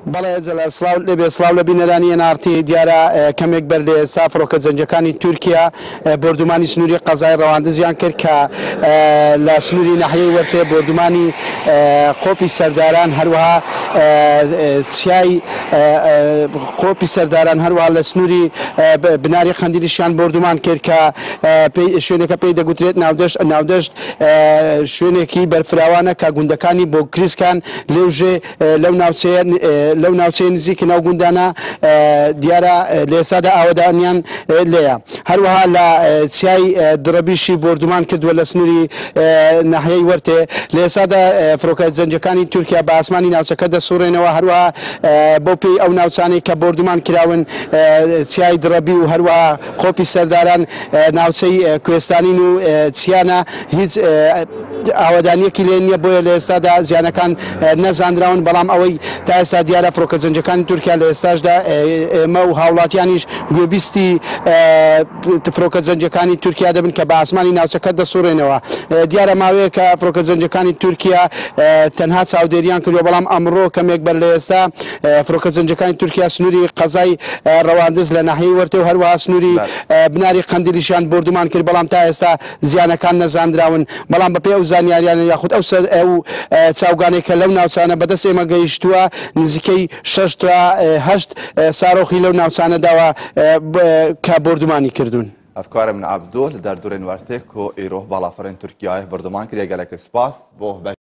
بەڵێ جەلال سڵاو لێبێ سڵاو لە بینەرانی NRT دیارە کەمێک بەر لە ئێستا فڕۆکە جەنگیەکانی تورکیا بۆردومانی سنووری قەزای ڕەواندزیان کرد کە لە سنووری ناحیەی وەرتێ بۆردومانی قۆپی سەرداران هەروەها چیای قۆپی سەرداران هەروەها لە سنووری بناری قەندیلیشیان بۆردومان کرد کە شوێنەکە پێی دەگوترێت ناودەشت ناودەشت شوێنێکی بەرفراوانە کە گوندەکانی بۆکریسکان لێوژێ لەو ناوچەیە لەو ناوچەیە نزیکن ئەو گوندانە دیارە لە ئێستادا ئاوەدانیان لێیە. هەروەها لە چیای دڕەبیشی بۆردومان کردووە لە سنووری ناحیەی وەرتێ. لە ئێستادا فڕۆکە جەنگیەکانی تورکیا بە ئاسمانی ناوچەکە دەسوڕێنەوە. هەروەها بەو پێی ئەو ناوچانەی کە بۆردومان کراون چیای دڕەبی و هەروەها قۆپی سەرداران ناوچەی کوێستانین و چیانە هیچ ئاوەدانیەکی لێ نییە بۆیە لە ئێستادا زیانەکان نەزانراون بەڵام ئەوەی تا ئێستا دیارە فڕۆکە جەنگەکانی تورکیا لە ئێستاشدا ئێمە و هاوڵاتیانیش گوێبیستی فڕۆکە جەنگەکانی تورکیا دەبن کە بە ئاسمانی ناوچەکە دەسوڕێنەوە دیارە ماوەیە کە فڕۆکە جەنگەکانی تورکیا تەنها چاودێریان کردووە بەڵام ئەمڕۆ کەمێک بەر لە ئێستا فڕۆکە جەنگەکانی تورکیا سنووری قەزای ڕەواندز لە ناحیەی وەرتێ و هەروەها سنووری بناری قەندیلیشیان بۆردومان کرد بەڵام تا ئێستا زیانەکان نەزاندراون بەڵام بەپێی ئەو زانیاریانە یاخود ئەو سەر ئەو چاوگانەی کە لەو ناوچانە بەدەست ئێمە گەیشتووە نزیکەی شەش تا هەشت سارۆخی لەو ناوچانە داوە کە بۆردومانی کردوون. هەڤکارê min Ebdo li derdorên Wertê ku îro balafirên Tirkiyeyê bordûman kiriye gelek spas bo.